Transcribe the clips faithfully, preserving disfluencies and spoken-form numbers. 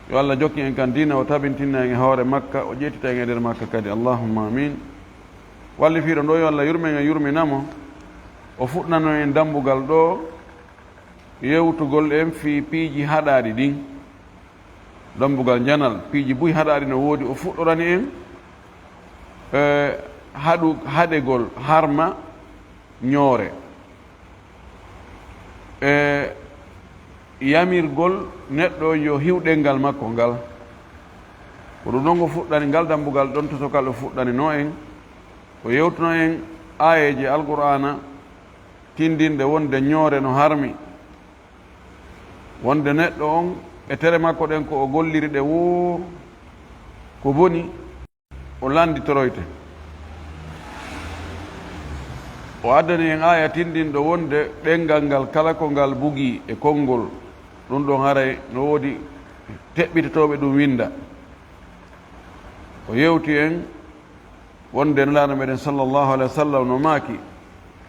Yo Allah jokkin en kan diina, o tabintinna en e hoore makka, o ƴettita en e nder makka kadi. Allahumma amin. Wallifiiɗo ɗo, yo Allah yurmen en, yurmina mo. O fuɗɗano en dambugal ɗo yewtugol en fii piiji haɗaaɗi ɗin. Dambugal njanal, piiji buy haɗaaɗi no woodi, o fuɗɗorani en, eh, haɗu-, haɗegol harma ñoore. E yamirgol neɗɗo on yo hiw ɗenngal makko ngal. Ko ɗum ɗon o fuɗɗani ngal dambugal ɗon, tosokal o fuɗɗaninoo en. O yewtuno en aayeeje Alqur'aana tinndinɗe wonde ñoore no harmi, wonde neɗɗo on e tere makko ɗen ko o golliri ɗe woo ko boni, o lannditoroyte. O addani en aaya tinndinɗo wonde ɗenngal ngal kala ko ngal bugii e konngol, ɗum ɗon haray no woodi teɓɓitotooɓe ɗum winnda. O yewti en wonde Nelaaɗo meɗen sallallahu alaihi wa sallam no maaki,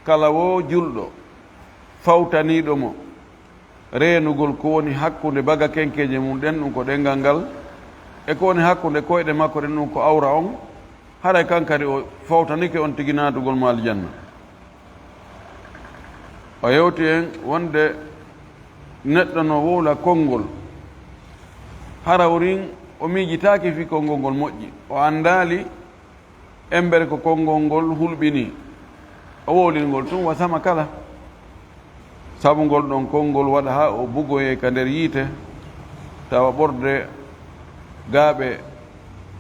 kala woo julɗo fawtaniiɗo mo reenugol ko woni hakkunde baga kenkeeje mum ɗen, ɗum ko ɗenngal ngal, e ko woni hakkunde koyɗe makko ɗen, ɗum ko awra on, haray kan kadi o fawtanike on tigi naatugol mo aljanna. O yewti en wonde neɗɗo no wowla konngol, hara wurin o miijitaaki fii konngol ngol moƴƴi, o anndaali embere ko konngol ngol hulɓinii, o wowlingol tun wasama kala. Sabu ngol ɗon konngol waɗa haa o bugoyee ka nder yiite, tawa ɓorde gaaɓe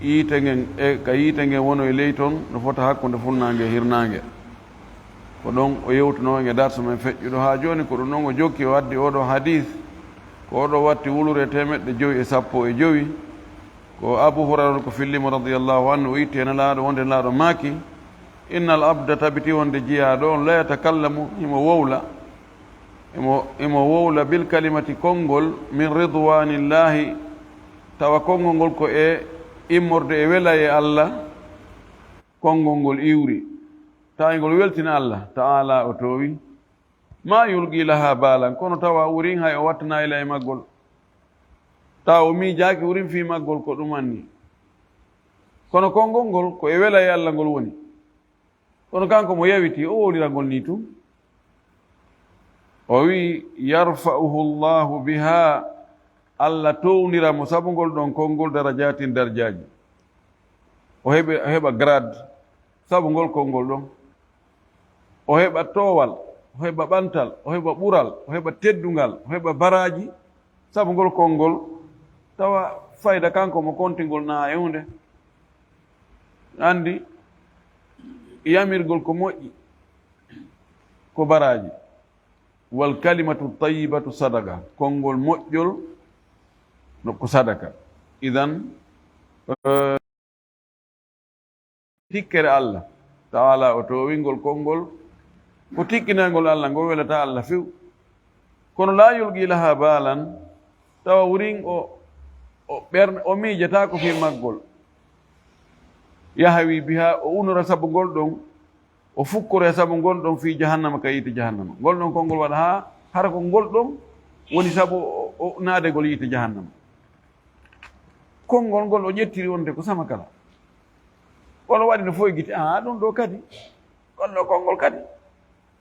yiite ngen e ka yiite ngen wonoy ley ton, no fota hakkunde funnaange e hirnaange. Ko ɗon o yewtunoo en e darsu men feƴƴuɗo haa jooni, ko ɗum ɗon o jokki, o addi oo ɗoo hadiis, ko oo ɗoo watti wulure teemeɗɗe jowi e sappo e jowi. Ko Abu Hurayra ko filli mo radiyallahu anhu, o itti e Nelaaɗo wonde Nelaaɗo maaki, "Innal abda, tabiti wonde jiyaaɗo on, la yatakallamu, himo wowla, himo, himo wowla bil kalimati konngol min ridwanillahi, tawa konngol ngol ko e immorde e welayee Allah, konngol ngol iwri, tawa e ngol weltina Allah, ta'ala o toowi, ma yulqi laha balan, kono tawa wurin hay o wattanaali e maggol." Tawa o miijaaki wurin fii maggol ko ɗum anni. Kono konngol ngol ko e welayee Allah ngol woni. Kono kanko mo yawiti, o wowlira ngol nii tun. O wi'i, "Yarfa'uhu Allahu biha", Allah toownira mo sabu ngol ɗon konngol, "darajaatin", darjaaji. O heɓa, o heɓa grade sabu ngol konngol ɗon. O heɓa toowal, o heɓa ɓantal, o heɓa ɓural, o heɓa teddungal, o heɓa baraaji sabu ngol konngol. Tawa fayda kanko mo kontingol naa e huunde. Anndi yamirgol ko moƴƴi ko baraaji. "Wal kalimatu tayyibatu sadaqa", konngol moƴƴol no ko sadaka. Idan, eh, tikkere Allah ta'ala o toowingol konngol ko tikkinoygol Allah, ngol welata Allah few. Kono "la yulqi laha balan", tawa wurin o, o ɓerne, o miijataako fii maggol. "Yahwi biha", o unora sabu ngol ɗon, o fukkore sabu ngol ɗon fii jahannama, ka yiite jahannama. Ngol ɗon konngol waɗa haa hara ko ngol ɗon woni sabu o, o naadegol yiite jahannama. Konngol ngol o ƴettiri wonde ko sama kala. Kono waɗi no foy gite, "Aa, ɗum ɗoo kadi, ngol ɗoo konngol kadi."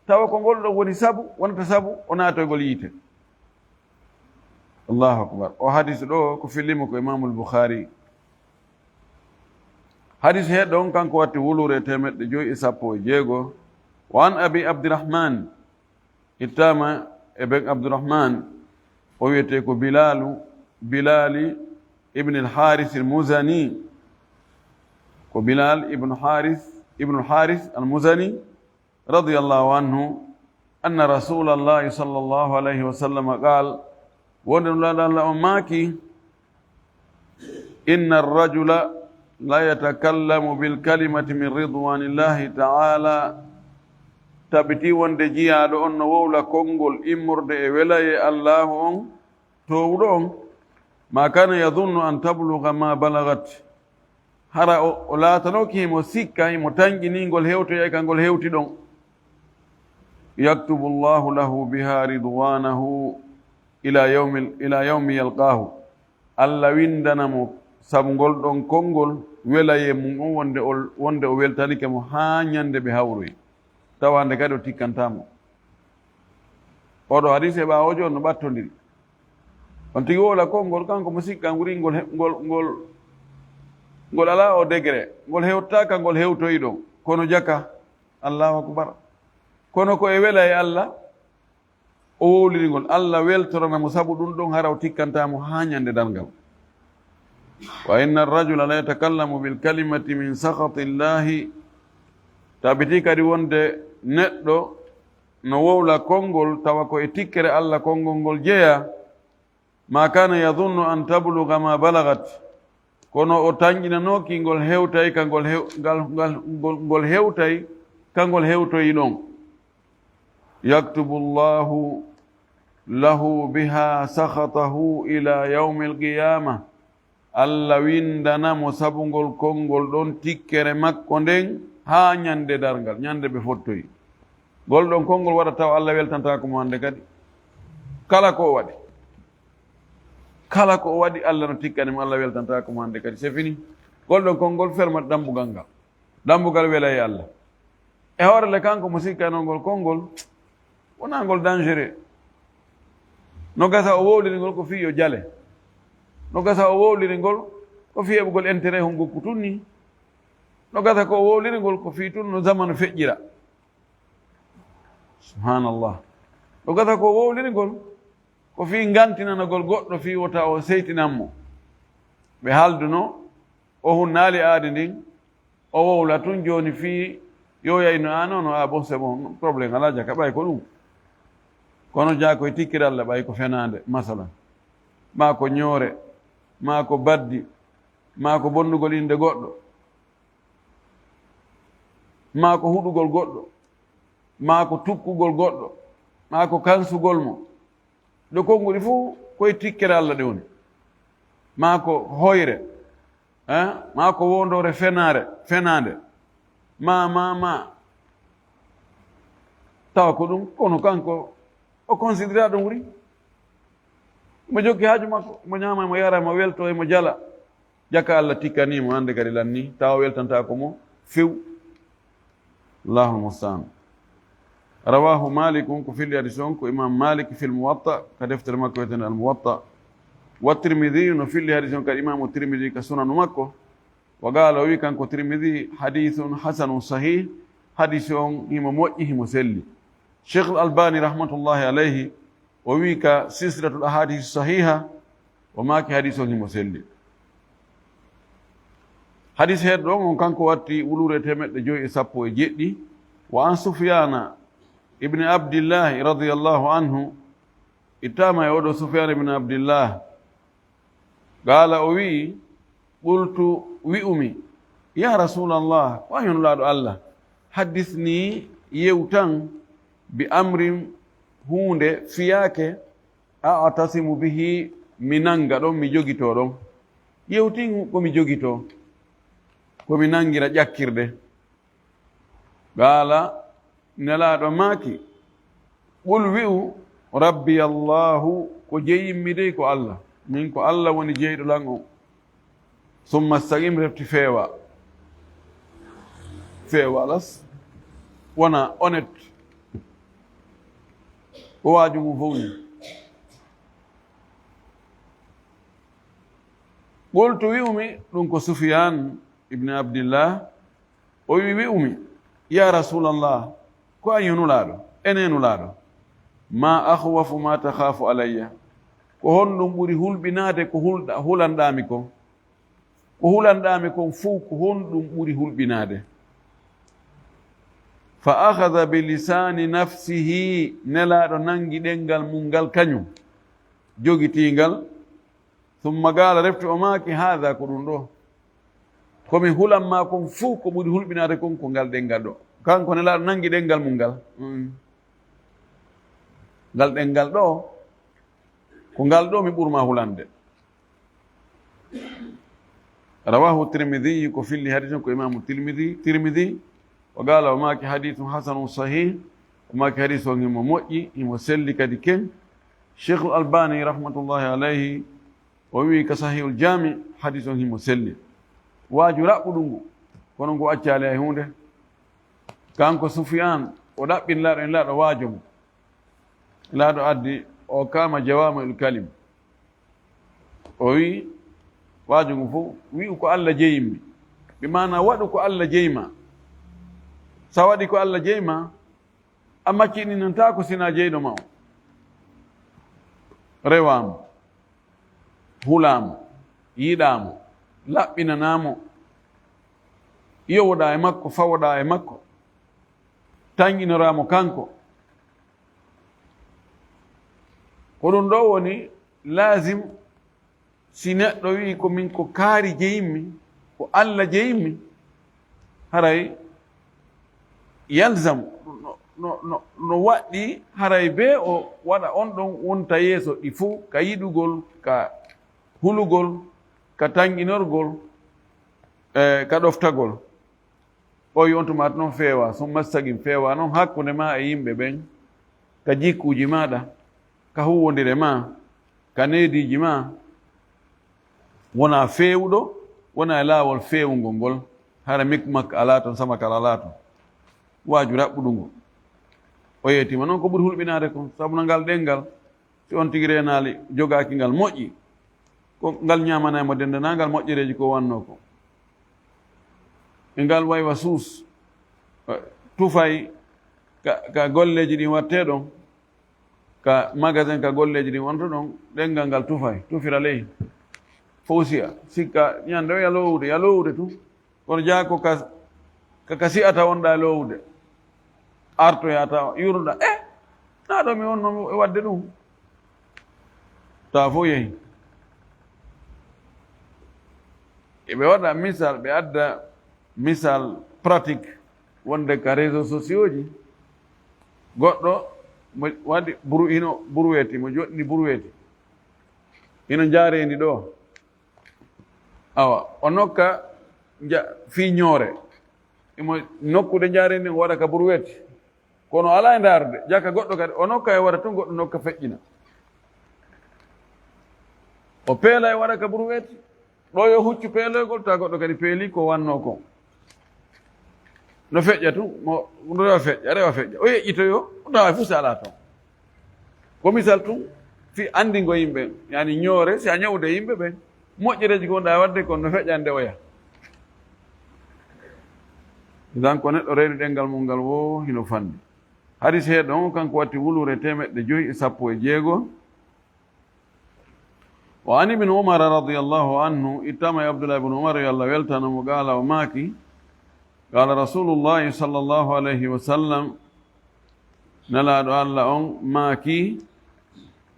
Tawa ko ngol ɗon woni sabu, wonata sabu o naatoygol yiite. Allahu akbar. O hadis ɗoo ko fillimo ko Imamul Bukhari. Hadis he ɗon kanko watti wulure teemeɗɗe jowi e sappo e jeego. Wa an Abi Abdirahman, ittama e ben Abdurahman, o wiyetee ko Bilalu, Bilali ibn al-Haris al-Muzani. Ko Bilal ibn Haris, ibn al-Haris al-Muzani, radiyallahu anhu, anna Rasulallahi sallallahu alayhi wa sallam qal, wonde Nulaaɗo Allah on maaki, "Inna ar-rajula la yatakallamu bil kalimati min ridwanillahi ta'ala." Tabiti wonde jiyaaɗo on no wowla konngol immorde e welayee Allahu on, toowuɗo on, "ma kana yadhunnu an tablugha ma balagat." Hara o, o laatanooki himo sikka, himo tanƴinii ngol hewtoyay ka ngol hewti ɗon. "Yaktubu Allahu lahu biha ridwanahu ila yawmi, ila yawmi yalqahu." Alla winndana mo sabu ngol ɗon konngol welayee mun on, wonde o, wonde o weltanike mo haa ñande ɓe hawroyi, tawa hande kadi o tikkantaa mo. Oɗo hadiisi e ɓaawojo on no ɓattondiri. On tigi wowla konngol, kanko mo sikka nguri ngol he-, ngol, ngol, ngol alaa o degré, ngol hewtaaka ngol hewtoyi ɗon, kono jaka, Allahu akbar. Kono ko e wela e Alla, o wowliri ngol, Alla weltorana mo sabu ɗun ɗon, hara o tikkantaa mo haa ñande darngal. Wa inna ar-rajula la yatakallamu bil kalimati min sakhati Llahi. Tabitii kadi wonde neɗɗo no wowla konngol tawa ko e tikkere Alla konngol ngol jeyaa, ma kana yadhunnu an tablugha ma balaghat, kono o tanƴinanooki ngol hewtay ka ngol hew-, ngal, ngal, ngol, ngol hewtay ka ngol hewtoyi ɗon. Yaktubu Llahu lahu biha sakhatahu ila yawmil qiyamah. Alla winndana mo sabu ngol konngol ɗon tikkere makko nden haa ñande darngal, ñande ɓe fottoyi. Ngol ɗon konngol waɗa taw Alla weltantaako mo hande kadi. Kala ko o waɗi, kala ko o waɗi, Alla no tikkani mo, Alla weltantaako mo hande kadi. C'est fini. Ngol ɗon konngol fermat dambugal ngal. Dambugal wela e Alla. E hoore le, kanko mo sikkanoo ngol konngol, wonaa ngol dangereux. No gasa o wowliri ngol ko fii yo jale. No gasa o wowliri ngol ko fii heɓugol intérêt hongo ko tun ni. No gasa ko o wowliri ngol ko fii tun no zamanu feƴƴira. Subhanallah. No gasa ko o wowliri ngol ko fii ngantinanagol goɗɗo fii wota o seytinan mo. Ɓe haalduno, o hunnaali aadi ndin, o wowla tun jooni fii yo yayno, ah, non, non, ah, bon, c'est bon, problème alaa jaka, ɓay ko ɗun. Kono jaa koye tikkere Alla, ɓay ko fenaande, masalan. Maa ko ñoore, maa ko baddi, maa ko bonnugol innde goɗɗo, maa ko huɗugol goɗɗo, maa ko tukkugol goɗɗo, maa ko kansugol mo. Ɗo konguɗi fof koye tikkere Alla ɗe woni. Maa ko hoyre, eh? Maa ko wondoore fenaare, fenaande. Maa, maa, maa. Tawa ko ɗum, kono kanko, o considéra ɗum wuri. Mo jokki haaju makko, mo ñaama, mo yara, mo welto, mo jala. Jaka Alla tikkanii mo, hande kadi lanni, tawa weltantaako mo few. Allahul musta'an. Rawahu Malikun, ko filli hadis on ko Imam Malik fil Muwatta, ka deftere makko wiyetende Al Muwatta. Wa Tirmidhi, no filli hadis on kadi Imamu Tirmidhi ka Sunanu makko. Wa qala, o wi kanko Tirmidhi, hadithun hasanun sahih, hadis on himo moƴƴi, himo selli. Sheikh Al Albani rahmatullahi alayhi, o wi ka Silsilatul Ahadith Sahiha, o maaki hadis on himo selli. Hadis heeɗo on, on kanko watti wuluure teemeɗɗe jowi e sappo e jeɗɗi. Wa an Sufyana ibn Abdillahi radiyallahu anhu, ittama e oɗo Sufyan ibn Abdillah. Qala, o wi'i, qultu, wi'umi, ya Rasulallah, ko an yo Nulaaɗo Allah, haddisni, yewtan, bi amrin, huunde, fiyaake, a'tasimu bihi, mi nanga ɗon, mi jogitoo ɗon. Yewtin ko mi jogitoo, ko mi nangira ƴakkirde. Qaala, Nelaaɗo maaki, qul, wi'u, Rabbi Allahu, ko jeyimmi dey ko Allah, min ko Allah woni jeyɗo lan on. Summa staqim, refti feewa. Feewa, alas, wona honnête. Ko waaju mum fow ni. Qultu, wi'umi, ɗum ko Sufyaan ibn Abdillah, o wi, wi'umi, ya Rasulallah, ko an yo Nulaaɗo, enen Nulaaɗo, ma akhwafu ma takhafu alayya, ko honɗum ɓuri hulɓinaade ko hulɗa-, hulanɗaami kon? Ko hulanɗaami kon fow, ko honɗum ɓuri hulɓinaade? Fa akhadha bi lisaani nafsihi, Nelaaɗo nangi ɗemngal mum ngal kañum, jogitii ngal. Summa qaala, refti o maaki, haadha, ko ɗum ɗo. Ko mi hulan maa kon fow, ko ɓuri hulɓinaade kon, ko ngal ɗemngal ɗo. Kanko Nelaaɗo nangi ɗemngal mum ngal. Mm. Ngal ɗemngal ɗo, ko ngal ɗo mi ɓurmaa hulande. Rawahu Tirmidhi, ko filli hadiis on ko Imaamu Tirmidhi, Tirmidhi, o qaala, o maaki hadiisun hasanun sahih, o maaki hadiis on himo moƴƴi, himo selli kadi ken. Sheikhul Albani, rahmatullahi alayhi, O wi'i ka Sahihul Jaami, hadis on himo selli. Waaju raɓɓuɗu ngu, kono ngu accaali hay huunde. Kanko Sufyaan, o ɗaɓɓini laaɗo, en laaɗo waajo mo. Laaɗo addi, o kaama Jawaami'ul Kalim. O wi'i, waaju ngu fow, wi'u ko Alla jeyimmi. Bi maana waɗu ko Alla jeyma. Sa waɗi ko Alla jeyma, a maccininantaako si na jeyɗo ma on. Rewaa mo, hulaa mo, yiɗaa mo, laɓɓinanaa mo, yowoɗaa e makko, fawoɗaa e makko, tanƴinoraa mo kanko. Ko ɗun ɗoo woni laazim. Si neɗɗo wi'i ko min ko kaari jeyimmi, ko Alla jeyimmi, haray yalzamu, no, no, no, no waɗɗii haray bee o waɗa on ɗon wonta yeeso ɗi fow, ka yiɗugol, ka hulugol, ka tanƴinorgol, e ka ɗoftagol. O wi'i on tuma non feewaa, summa staqim, feewaa non hakkunde maa e yimɓe ɓen, ka jikkuuji maaɗa, ka huuwondire maa, ka neediiji maa, wonaa feewuɗo, wonaa e laawol feewungol ngol, hara mikmak alaa ton, samakal alaa ton. Waaju raɓɓuɗu ngu. O yeetima non ko ɓuri hulɓinaade kon, sabu no ngal ɗenngal, si on tigi reenaali jogaaki ngal moƴƴi, ko ngal ñaamanay mo denndaangal moƴƴereeji ko wannoo ko. E ngal waywa suus, eh, tufay ka, ka golleeji ɗin wattee ɗon, ka magasin ka golleeji ɗin wonto ɗon, ɗenngal ngal tufay, tufira ley. Fow si'a, sikka ñande o ya lowude, ya lowude tun. Kono jaa ko ka, ka, ka si'ata wonɗaa e lowude. Artoyaa tawa, yurnuɗaa, eh, naa ɗoo mi wonnoo e waɗde ɗun. Tawa fow yehi. E ɓe waɗa misal, ɓe adda misal pratique wonde ka réseaux sociaux ji, goɗɗo mo waɗi buru-, hino buruweeti, mo joɗɗini buruweeti. Hino njaareendi ɗoo. Awa, o nokka nja-, fii ñoore. Imo nokkude njaareendi, o waɗa ka buruweeti. Kono alaa e ndaarude, jaka goɗɗo kadi, o nokka e wara tun, goɗɗo nokka feƴƴina. O peela e wara ka buruweeti, ɗoo yo huccu peeloygol, tawa goɗɗo kadi peelii ko wannoo kon. No feƴƴa tun, mo, no rewa feƴƴa, rewa feƴƴa. O yeƴƴitoyo, o tawa e fusi alaa ton. Ko misal tun, fii anndingo yimɓe, yani ñoore, si a ñawude yimɓe ɓen, moƴƴereeji ko wonɗaa e waɗde kon no feƴƴande oya. Idan ko neɗɗo reeni ɗenngal mun ngal woo hino fanɗi. Hadis hee ɗon, kanko watti wuluure teemeɗɗe jowi e sappo e jeego. Wa an ibn Umar radiyallahu anhu, ittama e Abdullah ibn Umar, yo Allah weltano mo, qaala, o maaki, qaala Rasulullahi sallallahu alayhi wa sallam, Nelaaɗo Allah on maaki,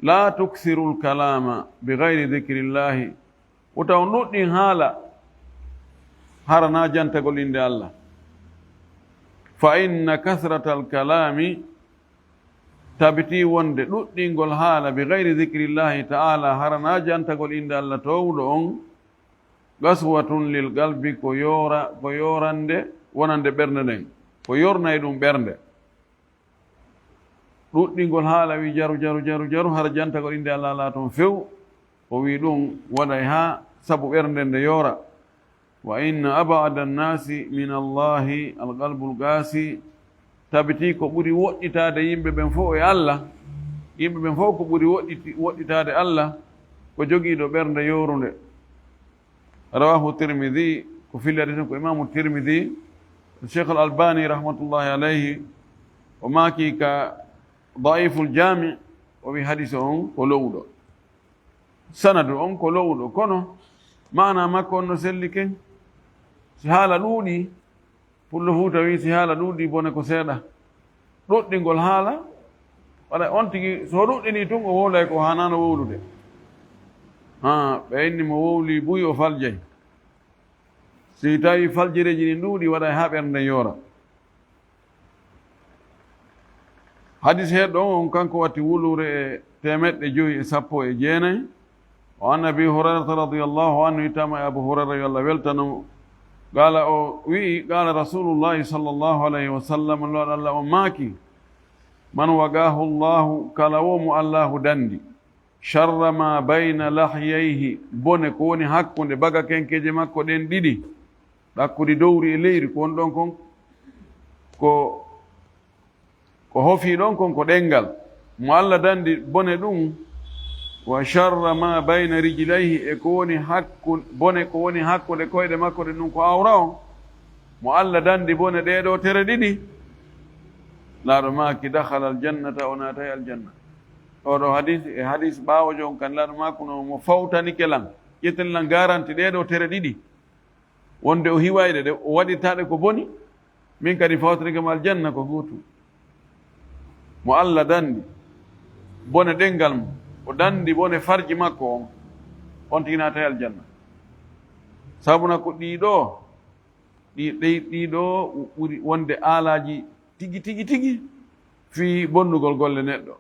laa tuksirul kalaama bi gayri dikrillahi, wota on ɗuɗɗin haala hara naa jantagol innde Allah. Fa inna kasratal kalaami, tabitii wonde ɗuɗɗingol haala bi gayri dikrillahi ta'ala, hara naa jantagol innde Allah toowuɗo on, qaswatun lil qalbi, ko yoora-, ko yoorande wonande ɓernde nden, ko yornay ɗum ɓernde. Ɗuɗɗingol haala, wi jaru, jaru, jaru, jaru, hara jantagol innde Allah alaa ton few. O wi ɗum waɗay haa sabu ɓernde nde yoora. Wa inna ab'ada annaasi min Allahi alqalbul qaasi. Tabitii ko ɓuri woɗɗitaade yimɓe ɓen fof e Allah, yimɓe ɓen fof ko ɓuri woɗɗiti-, woɗɗitaade Allah, ko jogiiɗo ɓernde yoorunde. Rawahu Tirmidhi, ko fillade tan ko Imaamu Tirmidhi. Cheikh Al Albani rahmatullahi alayhi, o maaki ka Da'iful Jami, o wi hadis on ko lowuɗo. Sanadu on ko lowuɗo, kono maana makko on no selli ken. Si haala ɗuuɗi, Pullo Fuuta wi si haala ɗuuɗi bone ko seeɗa. Ɗuɗɗingol haala, waɗa on tigi, so ɗuɗɗini tun, o wowlay ko haanaano wowlude. Haa, ɓe inni mo wowli buy o faljay. Si tawi faljireeji ɗin ɗuuɗi, waɗay haa ɓernde nden yoora. Hadis he ɗon on, kanko watti wuluure e teemeɗɗe jowi e sappo e jeenay. Wa an Abi Hurayrata radiyallahu anhu, ittama e Abu Hurayra, yo Allah weltano mo. Qaala, o wi'i, qaala Rasulullahi sallallahu alayhi wa sallam, Nelaaɗo Allah on maaki, man waqaahu Allahu, kala wo mo Allahu dandi, Sharra ma bayna lahyayhi, bone ko woni hakkunde bagakenkeeje makko ɗen ɗiɗi, ɗakkudi dowri e leyri, ko woni ɗon kon, ko, ko hofii ɗon kon ko ɗenngal. Mo Alla danndi bone ɗum, wa sharra ma bayna rijlayhi, e ko woni hakku-, bone ko woni hakkunde koyɗe makko ɗen ɗum ko awra on. Mo Alla danndi bone ɗee ɗoo tere ɗiɗi, Nelaaɗo maaki, dakhala aljannata, o naatay aljanna. Oo ɗoo hadis, e hadis ɓaawo jon kan, Nelaaɗo maakuno, mo fawtanike lan, ƴetten lan garanti ɗee ɗoo tere ɗiɗi, wonde o hiway ɗe, ɗe o waɗirtaa ɗe ko boni, min kadi fawtanike mo aljanna ko gootum. Mo Alla danndi bone ɗenngal mum, o danndi bone farji makko on, on tigi naatay aljanna. Sabuna ko ɗii ɗoo, ɗii, ɗii, ɗii ɗoo ɓuri wonde aalaaji tigi, tigi, tigi fii bonnugol golle neɗɗo.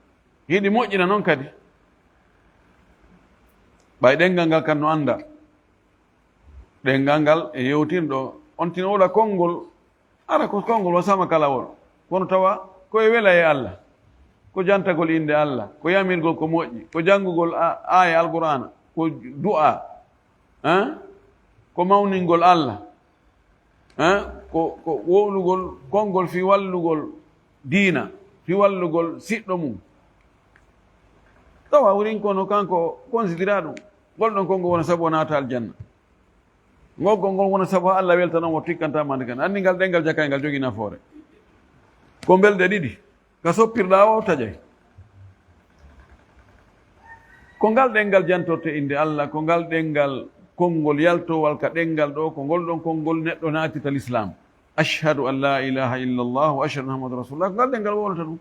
Hiɗi moƴƴina non kadi. Ɓay ɗenngal ngal kan no annda. Ɗenngal ngal e yewtirɗo, on tino wula konngol, ara ko konngol wa sama kala won. Kono tawa ko e wela e Alla, ko jantagol innde Alla, ko yamirgol ko moƴƴi, ko janngugol a-, aaya Alqur'aana, ko du'aa, hein? Ko mawningol Alla. Hein? Ko, ko wowlugol konngol fii wallugol diina, fii wallugol siɗɗo mum. Tawa wurin kono kanko considéra ɗum. Ngol ɗon konngol wona sabu o naata aljanna. Ngol konngol wona sabu haa Alla weltanoo mo, tikkanta mande kan. Anndi ngal ɗenngal jakay ngal jogii nafoore. Ko mbelde ɗiɗi. Ka soppirɗaa o taƴay. Ko ngal ɗenngal jantorte innde Alla, ko ngal ɗenngal konngol yaltowal ka ɗenngal ɗoo, ko ngol ɗon konngol neɗɗo naatirta Lislaam. Ashhadu an laa ilaaha illa Allah wa ashhadu anna Muhammadan Rasulullah, ko ngal ɗenngal wowlata ɗum.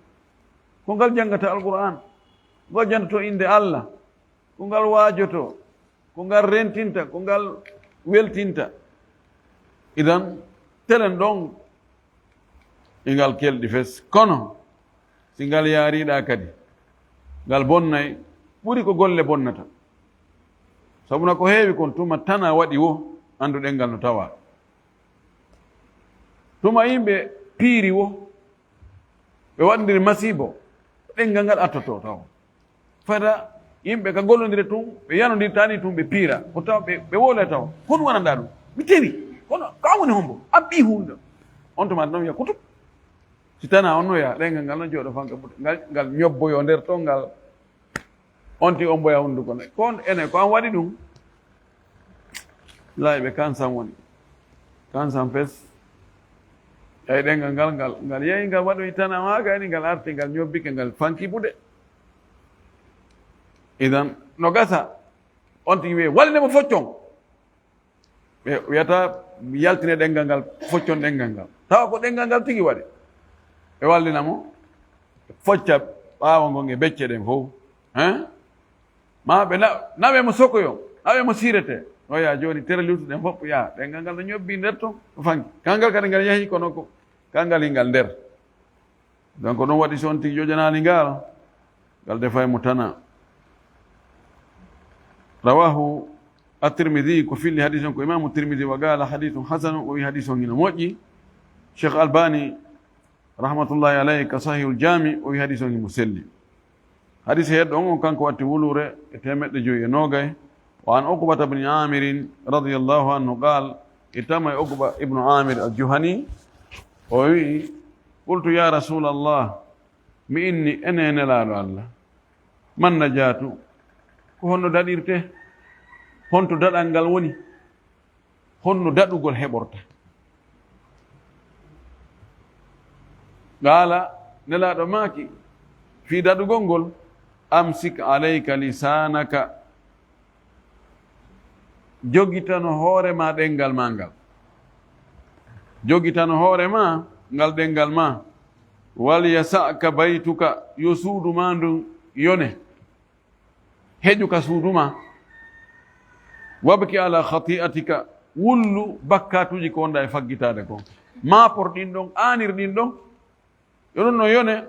Ko ngal janngata Alqur'aan, ngol jantoto innde Alla, ko ngal waajotoo, ko ngal rentinta, ko ngal weltinta. Idan, telen ɗon e ngal kelɗi fes. Kono, si ngal yaariɗaa kadi, ngal bonnay ɓuri ko golle bonnata. Sabuna ko heewi kon, tuma tana waɗi wo, anndu ɗenngal no tawaa. Tuma yimɓe piiri wo, ɓe waɗondiri masiibo, ɗenngal ngal attoto taw. Fada yimɓe ka gollondire tun, ɓe yanondirtaani tun, ɓe piira. Ko taw ɓe, ɓe wowlay taw. Ko honɗun wonanɗaa ɗun? Mi teri. Kono ko an woni hombo? An ɓii huunde. On tuma non wi'a kutub. Si tana on no wi'a, ɗenngal ngal no jooɗo fanka buɗe. Ngal, ngal ñobboyoo nder ton, ngal on ti omboya hunduko. Ko on, enen, ko an waɗi ɗun? Laawi ɓe kansan woni. Kansan fes. Ey, ɗenngal ngal, ngal, ngal yehi, ngal waɗoyi tana maa, gayni ngal arti, ngal ñobbike, ngal fanki buɗe. Idan, no gasa, on tigi wi'e, "Walline mo foccon." Ɓe wi'ata, "Yaltine ɗenngal ngal, foccon ɗenngal ngal." Tawa ko ɗenngal ngal tigi waɗi. Ɓe wallina mo, focca ɓaawo ngon e becce ɗen fow. Hein? Maa ɓe na-, nawe mo sokoyon, nawe mo siirete. No yaa jooni tere luutuɗen fof, yaa, ɗenngal ngal no ñobbi nder ton, no fanki. Kangal kadi ngal yahi kono ko, kangal hingal nder. Donc ɗum waɗi so on tigi jojanaali ngal, ngal defay mo tana. Rawahu At-Tirmidhi, ko filli hadis on ko Imaamu Tirmidhi, wa qala hadithun hasan, o wi hadis on hino moƴƴi. Cheikh Albani rahmatullahi alayhi ka Sahihul Jami, o wi hadis on himo selli. Hadis heedɗo on, on kanko watti wuluure e teemeɗɗe jowi e noogay. Wa an Uqbata bni Amirin radiyallahu anhu qal, ittama e Uqba ibnu Amir al-Juhani, o wi, "Qultu ya Rasulallah, mi inni, ene Nelaaɗo Allah, man najaatu, ko honno daɗirte? Honto daɗal ngal woni?" Honno daɗugol heɓorta? Qaala, Nelaaɗo maaki, fii daɗugol ngol, "Amsik alayka lisaanaka." Jogitano hoore maa ɗenngal maa ngal. Jogitano hoore maa ngal ɗenngal maa. "Wal yasa'ka baytuka," yo suudu maa ndun yone. Heƴu ka suudu maa. "Wabki ala khati'atika," wullu bakkaatuuji ko wonɗaa e faggitaade kon. Maapor ɗin ɗon, aanir ɗin ɗon. Yo ɗum no yone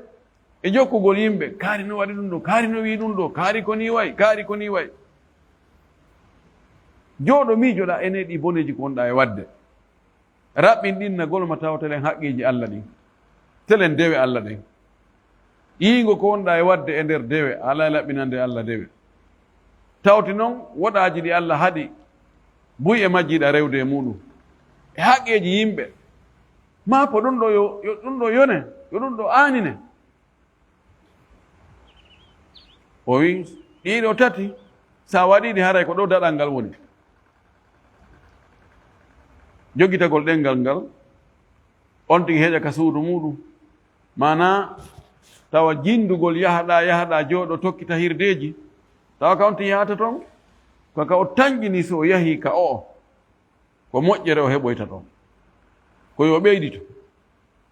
e jokkugol yimɓe. Kaari no waɗi ɗum ɗo, kaari no wi'i ɗum ɗo, kaari ko nii wa'i, kaari ko nii wa'i. Jooɗo miijoɗaa ene ɗi boneeji ko wonɗaa e waɗde. Raɓɓinɗinnagol ma tawa telen haqqeeji Alla ɗin. Telen dewe Alla ɗen. Yiingo ko wonɗaa e waɗde e nder dewe, a alaa e laɓɓinande Alla dewe. Tawti non woɗaaji ɗi Alla haɗi buy e majji ɗa rewde e muɗum. E haqqeeji yimɓe. Maa ko ɗum ɗo yo, yo ɗum ɗo yone, yo ɗum ɗo aanine. O wi'i, ɗiɗo tati, sa waɗii ɗi haray ko ɗo daɗal ngal woni. Jogitagol ɗengal ngal, on tigi heƴa ka suudu muɗum. Maanaa, tawa jindugol yahaɗa, yahaɗa jooɗo tokkita hirdeeji, tawa ka on tigi yahata ton, ko ka o tanƴini so o yahii ka o'o. Ko moƴƴere o heɓoyta ton. Ko yo ɓeydito.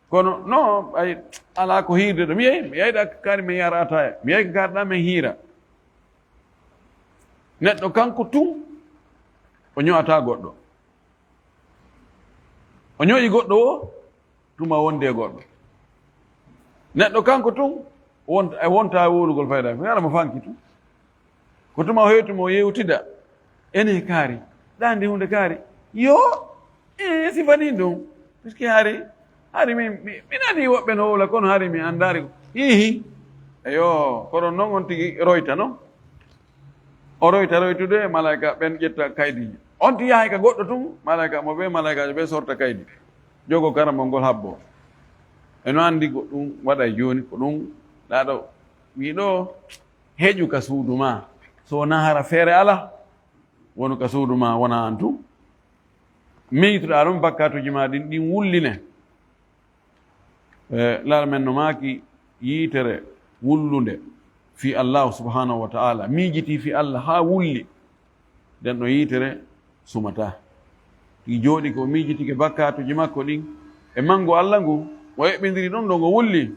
Kono, no, ay, alaa ko hiirde ɗo. Mi yehi, mi yeyɗa kaari men yara ataaya. Mi yehi ka kaari ɗa men hiira. Neɗɗo kanko tun, o ño'ataa goɗɗo. O ño'i goɗɗo o, tuma wonde e goɗɗo. Neɗɗo kanko tun, wonta, e wonta e wowlugol fayda. Ko yara mo fanki tun. Ko tuma o hewti mo yewtida. Ene kaari. Ɗa andi hunde kaari. Yo, e sifani ɗum. Parce que hari, hari min, mi, mi nani woɓɓe no wowla, kono hari mi andaari ko. Hihi. Eyo, kono non on tigi royta, non? O royta roytude, malaika ɓen ƴetta kaydi. On ti yahay ka goɗɗo tun, malaika mo ɓe, malaikaajo ɓe sorta kaydi. Jogo karamol ngol habbo. E no andi ko ɗum waɗa e jooni, ko ɗum ɗa ɗo. Wi ɗo, heƴu ka suudu ma. So wonaa hara feere ala, wonu ka suudu ma, wona an tun. Miijitoɗa ɗum bakkaatuji ma ɗin, ɗin wulline. E, Laara men no maaki yiitere wullunde fii Allaahu subhaanahu wa ta'aala, miijitii fii Allah haa wulli, nden ɗon yiitere sumataa. Ɗi jooɗi ko miijitike bakkaatuji makko ɗin e manngu Allah ngu, o eɓɓindiri ɗum ɗo ngo wulli.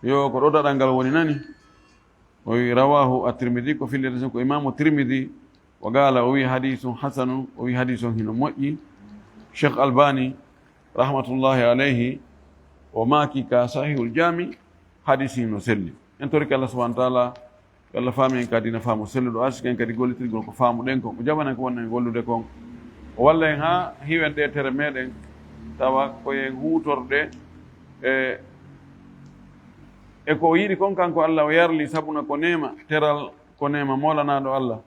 Yo ko ɗo daɗal ngal woni nani. O wi, rawaahu At-Tirmidhi, ko fillata ko Imaamu Tirmidhi, wa qaala, o wi, hadiisun hasanun, o wi, hadiisun hino moƴƴi. Sheikh Albani, rahmatullahi alayhi, o maaki ka Sahihul Jaami, hadiisi no selli. En torike Allah subhanahu wa ta'ala, yo Allah faami en ka diina faamu selluɗo, arsike en kadi gollitirgol ko faamuɗen kon, o jaɓana en ko wonɗen gollude kon. O walla en haa hiwen ɗe tere meɗen, tawa ko en huutorɗe e, e ko o yiɗi kon kanko Allah o yarli, sabuna ko neema, teral ko neema moolanaaɗo Allah.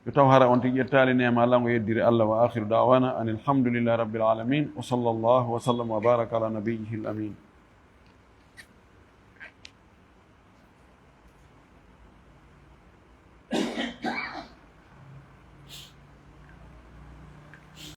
Yo taw hara on tigi ƴettaali neema Allah ngo yeddiri Allah. Wa akhiru da'wana anil hamdulillahi rabbil alamin. Wa sallallahu wa sallam wa baraka ala nabiyyihil amin.